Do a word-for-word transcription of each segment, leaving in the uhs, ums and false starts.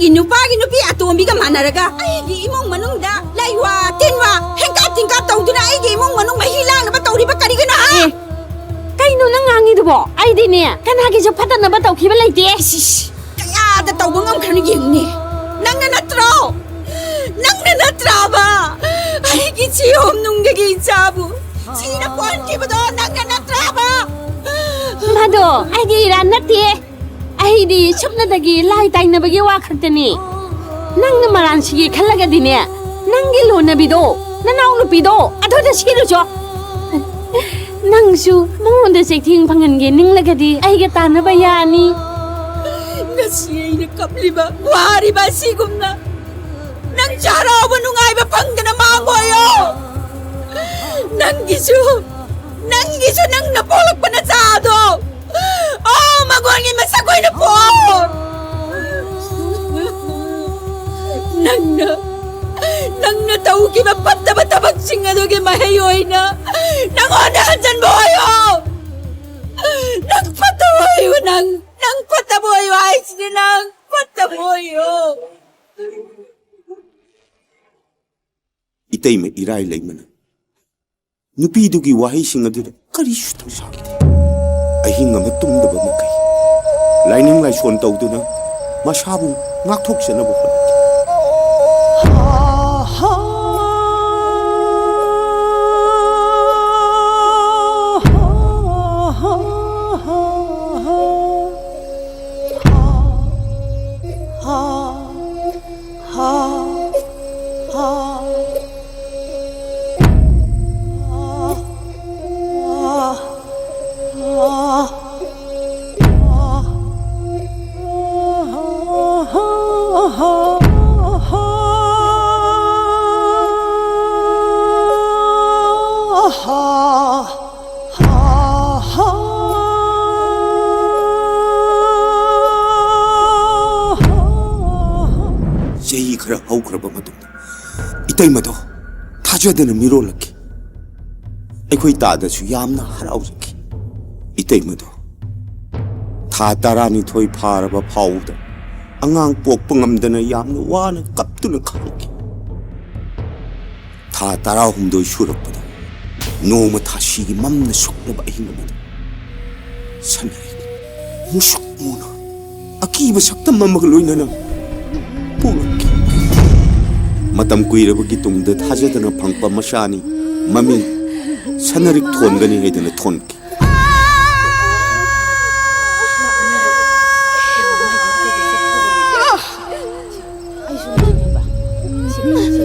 E ꯅꯨꯄꯥꯒꯤ ꯅꯨꯄꯤ ꯑꯇꯣꯝꯕꯤꯒ ꯃꯥꯟꯅꯔꯒ ꯑꯩꯒꯤ ꯏꯃꯨꯡ ꯃꯅꯨꯡꯗ ꯂꯩꯋꯥ ꯇꯤꯟꯋꯥ ꯍꯦꯟꯀꯥ ꯇꯤꯡꯀꯥ ꯇꯧꯗꯨꯅ ꯑꯩꯒꯤ ꯏꯃꯨꯡ ꯃꯅꯨꯡ ꯃꯍꯤ ꯂꯥꯡꯅꯕ ꯇꯧꯔꯤꯕ ꯀꯔꯤꯒꯤꯅꯣ, ꯍꯥ? ꯑꯦ, ꯀꯩꯅꯣ ꯅꯪ ꯉꯥꯡꯉꯤꯗꯨꯕꯣ? ꯑꯩꯗꯤꯅꯦ, ꯀꯅꯥꯒꯤꯁꯨ ꯐꯠꯇꯅꯕ ꯇꯧꯈꯤꯕ ꯂꯩꯇꯦ꯫ ꯏꯁ, ꯏꯁ, ꯀꯌꯥꯗ ꯇꯧꯕ ꯉꯝꯈ꯭ꯔꯅꯤ ꯌꯦꯡꯉꯨꯅꯦ꯫ ꯅꯪꯅ ꯅꯠꯇ꯭ꯔꯣ? ꯅꯪꯅ ꯅꯠꯇ꯭ꯔꯕ? ꯑꯩꯒꯤ ꯆꯤꯍꯣꯝ ꯅꯨꯡꯗꯒꯤ ꯏꯆꯥꯕꯨ ꯁꯤꯅ ꯄꯣꯟꯈꯤꯕꯗꯣ ꯅꯪꯅ ꯅꯠꯇ꯭ꯔꯕ? ꯃꯗꯣ ꯑꯩꯒꯤ ꯏꯔꯥꯟ ꯅꯠꯇꯦ꯫ ꯑꯩꯗꯤ ꯁꯨꯞꯅꯗꯒꯤ ꯂꯥꯏ ꯇꯥꯏꯅꯕꯒꯤ ꯋꯥ ꯈꯛꯇꯅꯤ꯫ ꯅꯪꯅ ꯃꯔꯥꯟ ꯁꯤꯒꯦ ꯈꯜꯂꯒꯗꯤꯅꯦ, ꯅꯪꯒꯤ ꯂꯣꯟꯅꯕꯤꯗꯣ, ꯅꯅꯥꯎ ꯅꯨꯄꯤꯗꯣ, ꯑꯗꯨꯗ ꯁꯤꯔꯨꯆꯣ꯫ ꯅꯪꯁꯨ ꯃꯉꯣꯟꯗ ꯆꯩꯊꯦꯡ ꯐꯪꯍꯟꯒꯦ ꯅꯤꯡꯂꯒꯗꯤ ꯑꯩꯒ ꯇꯥꯟꯅꯕ ꯌꯥꯅꯤ꯫ ꯉꯁꯤ ꯑꯩꯅ ꯀꯞꯂꯤꯕ, ꯋꯥꯔꯤꯕ ꯑꯁꯤꯒꯨꯝꯅ ꯅꯪꯁꯨ ꯍꯔꯥꯎꯕ ꯅꯨꯡꯉꯥꯏꯕ ꯐꯪꯗꯅ ꯃꯥꯡꯉꯣꯏꯌꯣ꯫ ꯅꯪꯒꯤꯁꯨ, ꯅꯪꯒꯤꯁꯨ ꯅꯪꯅ ꯄꯣꯛꯂꯛꯄ ꯅꯆꯥꯗꯣ, ꯑꯣ, ꯃꯉꯣꯟꯒꯤ ꯃꯁꯛ ꯑꯣꯏꯅ ꯄꯣꯛꯑꯣ꯫ ꯅꯪꯅ, ꯅꯪꯅ ꯇꯧꯈꯤꯕ ꯐꯠꯇꯕ ꯊꯕꯛꯁꯤꯡ ꯑꯗꯨꯒꯤ ꯃꯍꯩ ꯑꯣꯏꯅ ꯅꯉꯣꯟꯗ ꯍꯟꯖꯟꯕ ꯑꯣꯏꯌꯣ꯫ ꯅꯪ ꯐꯠꯇꯕ ꯑꯣꯏꯌꯣ, ꯅꯪ, ꯅꯪ ꯐꯠꯇꯕ ꯑꯣꯏꯌꯣ ꯍꯥꯏꯁꯤꯅꯦ, ꯅꯪ ꯐꯠꯇꯕ ꯑꯣꯏꯌꯣ꯫ ꯏꯇꯩꯃ ꯏꯔꯥꯏ ꯂꯩꯃꯅ ꯅꯨꯄꯤꯗꯨꯒꯤ ꯋꯥꯍꯩꯁꯤꯡ ꯑꯗꯨꯗ ꯀꯔꯤꯁꯨ ꯊꯧꯁꯥꯈꯤꯗꯦ꯫ ꯑꯍꯤꯡ ꯑꯃ ꯇꯨꯝꯗꯕ ꯃꯈꯩ ꯂꯥꯏꯅꯤꯡ ꯂꯥꯏꯁꯣꯟ ꯇꯧꯗꯨꯅ ꯃꯁꯥꯕꯨ ꯉꯥꯛꯊꯣꯛꯆꯅꯕ ꯍꯣꯠꯅꯈꯤ꯫ ꯆꯍꯤ ꯈꯔ ꯍꯧꯈ꯭ꯔꯕ ꯃꯇꯨꯡꯗ ꯏꯇꯩꯃꯗꯣ ꯊꯥꯖꯗꯅ ꯃꯤꯔꯣꯜꯂꯛꯈꯤ꯫ ꯑꯩꯈꯣꯏ ꯇꯥꯗꯁꯨ ꯌꯥꯝꯅ ꯍꯔꯥꯎꯖꯈꯤ꯫ ꯏꯇꯩꯃꯗꯣ ꯊꯥ ꯇꯔꯥꯅꯤꯊꯣꯏ ꯐꯥꯔꯕ ꯐꯥꯎꯕꯗ ꯑꯉꯥꯡ ꯄꯣꯛꯄ ꯉꯝꯗꯅ ꯌꯥꯝꯅ ꯋꯥꯅ ꯀꯞꯇꯨꯅ ꯈꯥꯡꯈꯤ꯫ ꯊꯥ ꯇꯔꯥꯍꯨꯝꯗꯣꯏ ꯁꯨꯔꯛꯄꯗ, ꯅꯣꯡꯃ ꯊꯥꯁꯤꯒꯤ ꯃꯝꯅ ꯁꯨꯛꯂꯕ ꯑꯍꯤꯡ ꯑꯃꯗ, ꯁꯅꯥꯔꯩ ꯃꯨꯁꯨꯛ ꯃꯨꯅ ꯑꯀꯤꯕ ꯁꯛꯇꯝ ꯑꯃꯒ ꯂꯣꯏꯅꯅ ꯄꯣꯛꯂꯛꯈꯤ꯫ ꯃꯇꯝ ꯀꯨꯏꯔꯕꯒꯤ ꯇꯨꯡꯗ ꯊꯥꯖꯗꯅ ꯐꯪꯕ ꯃꯆꯥꯅꯤ꯫ ꯃꯃꯤꯡ ꯁꯅꯥꯔꯩ ꯊꯣꯟꯒꯅꯤ ꯍꯥꯏꯗꯅ ꯊꯣꯟꯈꯤ꯫ ꯑꯩꯁꯨ ꯉꯥꯡꯉꯦꯕ꯫ ꯁꯤ, ꯁꯤ꯫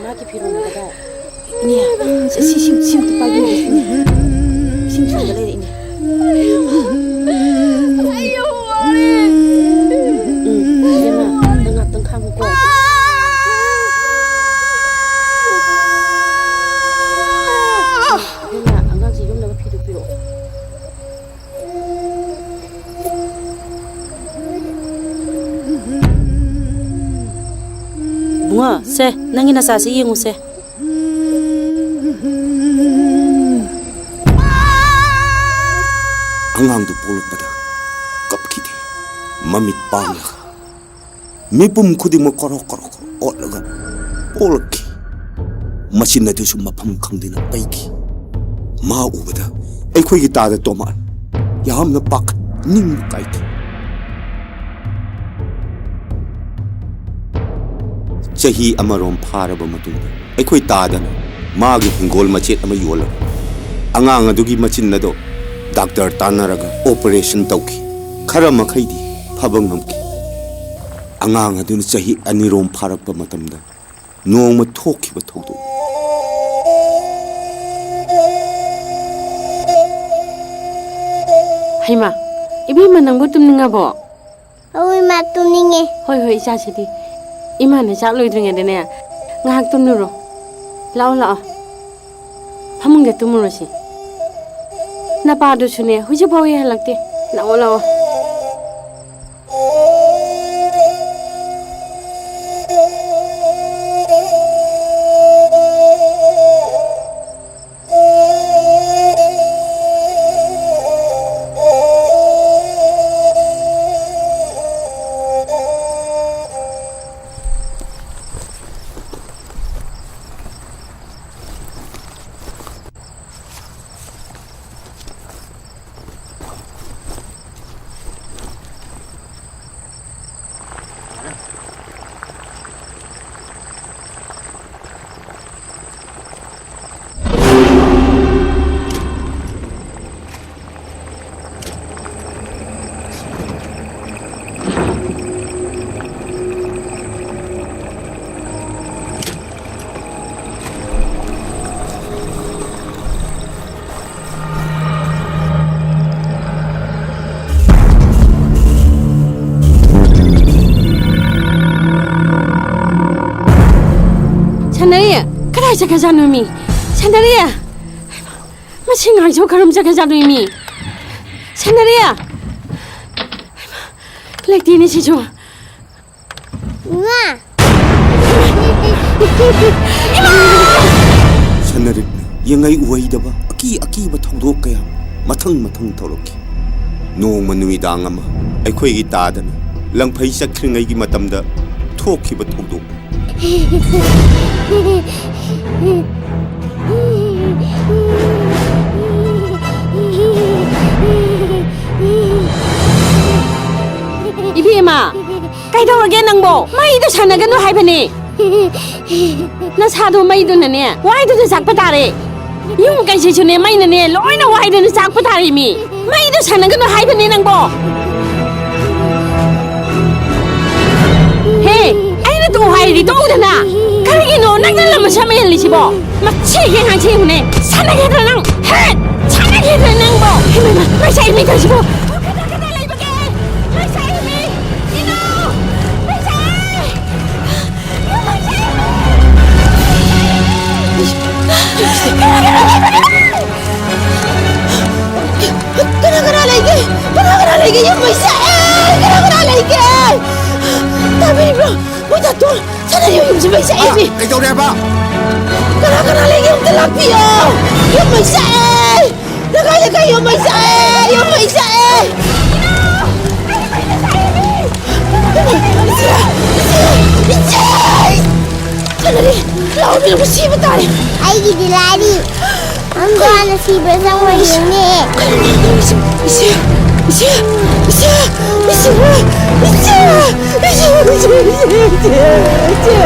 ꯃꯥꯒꯤ ꯐꯤꯔꯣꯜ ꯀꯗꯥꯏ? ꯏꯅꯦ, ꯁꯤ, ꯁꯤ, ꯁꯤ, ꯁꯤ ꯑꯝꯇ ꯄꯥꯏꯕꯤꯌꯨ, ꯏꯅꯦ꯫ ꯏꯁꯤꯡ ꯁꯣꯝꯗ ꯂꯩꯔꯦ, ꯏꯅꯦ꯫ ꯎꯝ, ꯏꯕꯦꯝꯃ, ꯅꯪ ꯉꯥꯛꯇꯪ ꯈꯥꯡꯉꯨꯀꯣ꯫ ꯏꯕꯦꯝꯃ, ꯑꯉꯥꯡꯁꯦ ꯌꯣꯝꯅꯕ ꯐꯤꯗꯨ ꯄꯤꯔꯛꯑꯣ꯫ ꯏꯕꯨꯡꯉꯣ, ꯁꯦ, ꯅꯪꯒꯤ ꯅꯆꯥꯁꯤ ꯌꯦꯡꯉꯨꯁꯦ꯫ ꯑꯉꯥꯡꯗꯨ ꯄꯣꯛꯂꯛꯄꯗ ꯀꯞꯈꯤꯗꯦ꯫ ꯃꯃꯤꯠ ꯄꯥꯡꯂꯒ, ꯃꯤꯄꯨꯝ ꯈꯨꯗꯤꯡꯃꯛ ꯀꯣꯔꯣꯛ ꯀꯣꯔꯣꯛ ꯀꯣꯔꯣꯛ ꯑꯣꯠꯂꯒ ꯄꯣꯛꯂꯛꯈꯤ꯫ ꯃꯆꯤꯟ ꯑꯗꯨꯁꯨ ꯃꯐꯝ ꯈꯪꯗꯅ ꯄꯩꯈꯤ꯫ ꯃꯥ ꯎꯕꯗ ꯑꯩꯈꯣꯏꯒꯤ ꯇꯥꯗ ꯇꯣꯃꯥꯟ ꯌꯥꯝꯅ ꯄꯥꯈꯠ, ꯅꯤꯡꯕ ꯀꯥꯏꯈꯤ꯫ ꯆꯍꯤ ꯑꯃꯔꯣꯝ ꯐꯥꯔꯕ ꯃꯇꯨꯡꯗ, ꯑꯩꯈꯣꯏ ꯇꯥꯗꯅ ꯃꯥꯒꯤ ꯍꯤꯡꯒꯣꯜ ꯃꯆꯦꯠ ꯑꯃ ꯌꯣꯜꯂꯒ, ꯑꯉꯥꯡ ꯑꯗꯨꯒꯤ ꯃꯆꯤꯟ ꯑꯗꯣ ꯗꯥꯛꯇꯔ ꯇꯥꯟꯅꯔꯒ ꯑꯣꯄꯔꯦꯁꯟ ꯇꯧꯈꯤ꯫ ꯈꯔ ꯃꯈꯩꯗꯤ ꯐꯕ ꯉꯝꯈꯤ꯫ ꯑꯉꯥꯡ ꯑꯗꯨꯅ ꯆꯍꯤ ꯑꯅꯤꯔꯣꯝ ꯐꯥꯔꯛꯄ ꯃꯇꯝꯗ, ꯅꯣꯡꯃ ꯊꯣꯛꯈꯤꯕ ꯊꯧꯗꯣꯛ꯫ ꯍꯩꯃꯥ, ꯏꯕꯦꯝꯃ, ꯅꯪꯕꯨ ꯇꯨꯝꯅꯤꯡꯉꯕꯣ? ꯑꯧ, ꯏꯃꯥ, ꯇꯨꯝꯅꯤꯡꯉꯦ꯫ ꯍꯣꯏ, ꯍꯣꯏ, ꯏꯆꯥꯁꯤꯗꯤ꯫ ꯏꯃꯥꯅ ꯆꯥꯛ ꯂꯣꯏꯗ꯭ꯔꯤꯉꯩꯗꯅꯦ, ꯉꯥꯏꯍꯥꯛ ꯇꯨꯝꯂꯨꯔꯣ꯫ ꯂꯥꯛꯑꯣ, ꯂꯥꯛꯑꯣ꯫ ꯐꯃꯨꯡꯗ ꯇꯨꯝꯃꯨꯔꯣꯁꯤ꯫ ꯅꯄꯥꯗꯨꯁꯨꯅꯦ, ꯍꯧꯖꯤꯛꯐꯥꯎ ꯍꯜꯂꯛꯇꯦ꯫ ꯂꯥꯛꯑꯣ, ꯂꯥꯛꯑꯣ꯫ ꯁꯥꯟꯅꯔꯤ! ꯀꯗꯥꯏ ꯆꯠꯈ꯭ꯔꯖꯥꯠꯅꯣ ꯃꯤ? ꯁꯥꯟꯅꯔꯤ! ꯃꯁꯤ ꯉꯥꯏꯁꯨ ꯀꯔꯝ ꯆꯠꯈ꯭ꯔꯖꯥꯠꯅꯣ ꯃꯤ? ꯁꯥꯟꯅꯔꯤ! ꯂꯩꯇꯦꯅꯦ ꯁꯤꯁꯨ꯫ ꯏꯃꯥ! ꯁꯅꯔꯤꯛꯅ ꯌꯦꯡꯉꯩ ꯎꯍꯩꯗꯕ ꯑꯀꯤ ꯑꯀꯤꯕ ꯊꯧꯗꯣꯛ ꯀꯌꯥ ꯃꯊꯪ ꯃꯊꯪ ꯊꯣꯛꯂꯛꯈꯤ꯫ ꯅꯣꯡꯃ ꯅꯨꯃꯤꯗꯥꯡ ꯑꯃ ꯑꯩꯈꯣꯏꯒꯤ ꯇꯥꯗꯅ ꯂꯪꯐꯩ ꯆꯠꯈ꯭ꯔꯤꯉꯩꯒꯤ ꯃꯇꯝꯗ ꯊꯣꯛꯈꯤꯕ ꯊꯧꯗꯣꯛ꯫ ꯏꯕꯦꯝꯃ, ꯀꯩꯗꯧꯔꯒꯦ ꯅꯪꯕꯣ? ꯃꯩꯗꯣ ꯁꯥꯟꯅꯒꯅꯨ ꯍꯥꯏꯕꯅꯦ꯫ ꯅꯁꯥꯗꯣ ꯃꯩꯗꯨꯅꯅꯦ ꯋꯥꯏꯗꯨꯅ ꯆꯥꯛꯄ ꯇꯥꯔꯦ꯫ ꯌꯨꯝ ꯀꯩꯁꯤꯁꯨꯅꯦ ꯃꯩꯅꯅꯦ ꯂꯣꯏꯅ ꯋꯥꯏꯗꯅ ꯆꯥꯛꯄ ꯇꯥꯔꯦ ꯃꯤ꯫ ꯃꯩꯗꯣ ꯁꯥꯟꯅꯒꯅꯨ ꯍꯥꯏꯕꯅꯦ ꯅꯪꯕꯣ꯫ ꯍꯦ, ꯑꯩꯅ ꯇꯣꯛꯑꯣ ꯍꯥꯏꯔꯗꯤ ꯇꯣꯛꯎꯗꯅ꯫ ꯀꯔꯤꯒꯤꯅꯣ ꯅꯪꯅ ꯂꯝ ꯑꯁꯤ ꯑꯃ ꯍꯦꯜꯂꯤꯁꯤꯕꯣ? ꯃꯁꯤ ꯌꯦꯡꯉꯥꯡꯁꯤ ꯌꯦꯡꯉꯨꯅꯦ꯫ ꯁꯥꯟꯅꯒꯦꯗ꯭ꯔꯥ ꯅꯪ? ꯍꯦ, ꯁꯥꯟꯅꯒꯦꯗ꯭ꯔꯥ ꯅꯪꯕꯣ? ꯍꯦ, ꯃꯩ ꯆꯥꯛꯏ ꯃꯤ ꯇꯧꯔꯤꯁꯤꯕꯣ? ꯀꯗꯥꯏ, ꯀꯗꯥꯏ ꯂꯩꯕꯒꯦ? ꯃꯩ ꯆꯥꯛꯏ ꯃꯤ! ꯏꯅꯥꯎ! ꯃꯩ ꯆꯥꯛꯏ! ꯀꯅꯥ ꯀꯅꯥ ꯂꯩꯒꯦ? ꯀꯅꯥ ꯀꯅꯥ ꯂꯩꯒꯦ? ꯌꯨꯝ ꯃꯩ ꯆꯥꯛꯑꯦ! ꯀꯅꯥ ꯀꯅꯥ ꯂꯩꯒꯦ? ꯇꯥꯕꯤꯕ꯭ꯔꯣ? ꯃꯣꯏ ꯇꯥꯇꯣꯟ! ꯁꯥꯟꯅꯔꯤ ꯌꯨꯝꯁꯤ ꯃꯩ ꯆꯥꯛꯑꯦ ꯃꯤ! ꯀꯩꯗꯧꯔꯦ ꯍꯥꯏꯕ? ꯀꯅꯥ ꯀꯅꯥ ꯂꯩꯒꯦ? ꯑꯝꯇ ꯂꯥꯛꯄꯤꯌꯣ! ꯌꯨꯝ ꯃꯩ ꯆꯥꯛꯑꯦ! ꯂꯩꯀꯥꯏ ꯂꯩꯀꯥꯏ ꯌꯨꯝ ꯃꯩ ꯆꯥꯛꯑꯦ! ꯌꯨꯝ ꯃꯩ ꯆꯥꯛꯑꯦ! ꯏꯆꯦ! ꯏꯆꯦ! ꯏꯆꯦ! ꯁꯥꯟꯅꯔꯤ! ꯂꯥꯛꯑꯣ, ꯃꯤꯅ ꯁꯤꯕ ꯇꯥꯔꯦ! ꯑꯩꯒꯤꯗꯤ ꯂꯥꯏꯔꯤ! ꯑꯝꯇ ꯍꯥꯟꯅ ꯁꯤꯕ꯭ꯔꯥ ꯆꯪꯉꯣ ꯌꯦꯡꯉꯦ! ꯀꯩꯅꯣ ꯇꯧꯔꯤꯁꯤꯕꯣ? ꯏꯆꯦ! ꯏꯆꯦ! ꯏꯆꯦ! ꯏꯆꯦ! ꯏꯆꯦ!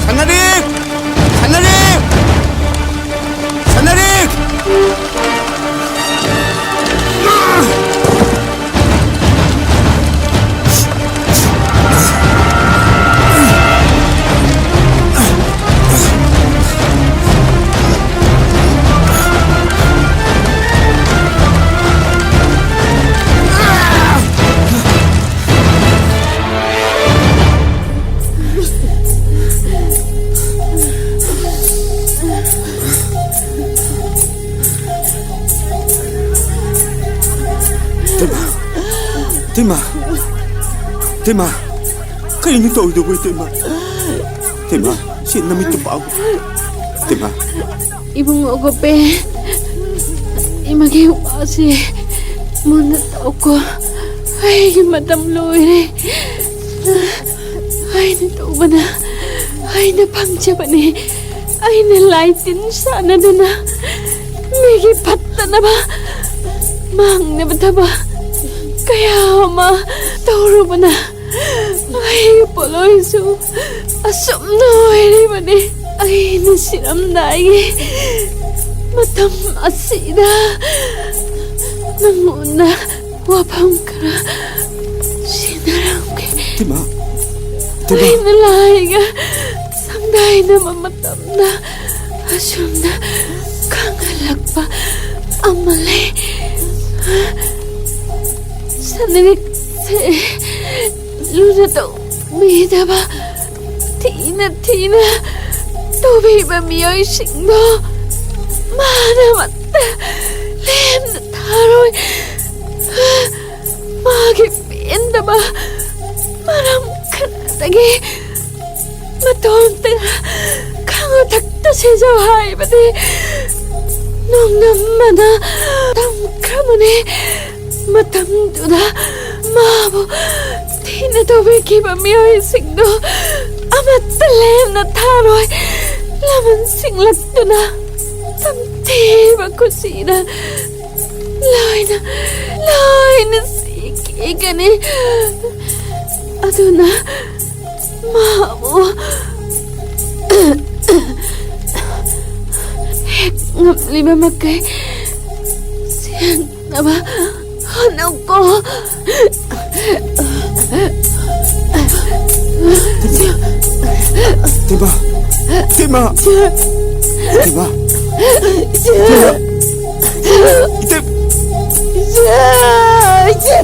ꯁꯥꯟꯅꯔꯤ! ꯁꯥꯟꯅꯔꯤ! ꯁꯥꯟꯅꯔꯤ! ꯇꯦꯃꯥ! ꯇꯦꯃꯥ! ꯇꯦꯃꯥ! ꯀꯔꯤꯅꯣ ꯇꯧꯔꯤꯗꯨꯕꯨ, ꯇꯦꯃꯥ? ꯇꯦꯃꯥ, ꯁꯤ ꯅꯃꯤꯠꯇꯨ ꯄꯥꯛꯎ꯫ ꯇꯦꯃꯥ꯫ ꯏꯕꯨꯡꯉꯣ ꯒꯣꯄꯦ, ꯏꯃꯥꯒꯤ ꯋꯥꯁꯦ ꯃꯨꯟꯅ ꯇꯥꯎꯀꯣ꯫ ꯑꯩꯒꯤ ꯃꯇꯝ ꯂꯣꯏꯔꯦ꯫ ꯑꯩꯅ ꯇꯧꯕꯅ, ꯑꯩꯅ ꯐꯪꯖꯕꯅꯤ꯫ ꯑꯩꯅ ꯂꯥꯏ ꯇꯤꯟ ꯁꯥꯟꯅꯗꯨꯅ ꯃꯤꯒꯤ ꯐꯠꯇꯅꯕ, ꯃꯥꯡꯅꯕ ꯊꯕꯛ ꯀꯌꯥ ꯑꯃ ꯇꯧꯔꯨꯕꯅ ꯑꯩꯒꯤ ꯄꯣꯠꯂꯣꯏꯁꯨ ꯑꯁꯨꯝꯅ ꯑꯣꯏꯔꯤꯕꯅꯤ꯫ ꯑꯩꯅ ꯁꯤꯔꯝꯗꯥꯏꯒꯤ ꯃꯇꯝ ꯑꯁꯤꯗ ꯅꯪꯉꯣꯟꯗ ꯋꯥꯐꯝ ꯈꯔ ꯁꯤꯟꯅꯔꯝꯒꯦ꯫ ꯇꯦꯃꯥ, ꯇꯦꯃꯥ꯫ ꯑꯩꯅ ꯂꯥꯏꯒ ꯁꯪꯗꯥꯏꯅꯕ ꯃꯇꯝꯗ ꯑꯁꯨꯝꯅ ꯈꯪꯍꯜꯂꯛꯄ ꯑꯃ ꯂꯩ꯫ ꯁꯅꯔꯤꯛꯁꯦ ꯂꯨꯅ ꯇꯧꯕꯤꯗꯕ, ꯊꯤꯅ ꯊꯤꯅ ꯇꯧꯕꯤꯕ ꯃꯤꯑꯣꯏꯁꯤꯡꯗꯣ ꯃꯥꯅ ꯑꯃꯠꯇ ꯂꯦꯝꯅ ꯊꯥꯔꯣꯏ꯫ ꯃꯥꯒꯤ ꯄꯦꯟꯗꯕ ꯃꯔꯝ ꯈꯔꯗꯒꯤ ꯃꯇꯣꯝꯇ ꯈꯪꯉꯨ ꯊꯛꯇ ꯁꯤꯖꯧ ꯍꯥꯏꯕꯗꯤ ꯅꯣꯡꯗꯝꯕꯅ ꯇꯝꯈ꯭ꯔꯕꯅꯤ꯫ ꯃꯇꯝꯗꯨꯗ ꯃꯥꯕꯨ ꯊꯤꯅ ꯇꯧꯕꯤꯈꯤꯕ ꯃꯤꯑꯣꯏꯁꯤꯡꯗꯨ ꯑꯃꯠꯇ ꯂꯦꯝꯅ ꯊꯥꯔꯣꯏ꯫ ꯂꯃꯟ ꯁꯤꯡꯂꯛꯇꯨꯅ ꯇꯝꯊꯤꯕ ꯈꯨꯁꯤꯅ ꯂꯣꯏꯅ, ꯂꯣꯏꯅ ꯁꯤꯈꯤꯒꯅꯤ꯫ ꯑꯗꯨꯅ ꯃꯥꯕꯨ ꯍꯦꯛ ꯉꯝꯂꯤꯕ ꯃꯈꯩ ꯁꯦꯡꯅꯕ ꯍꯣꯠꯅꯧꯀꯣ꯫ ꯇꯦꯃꯥ! ꯇꯦꯃꯥ! ꯇꯦꯃꯥ! ꯇꯦꯃꯥ! ꯏꯇꯦ!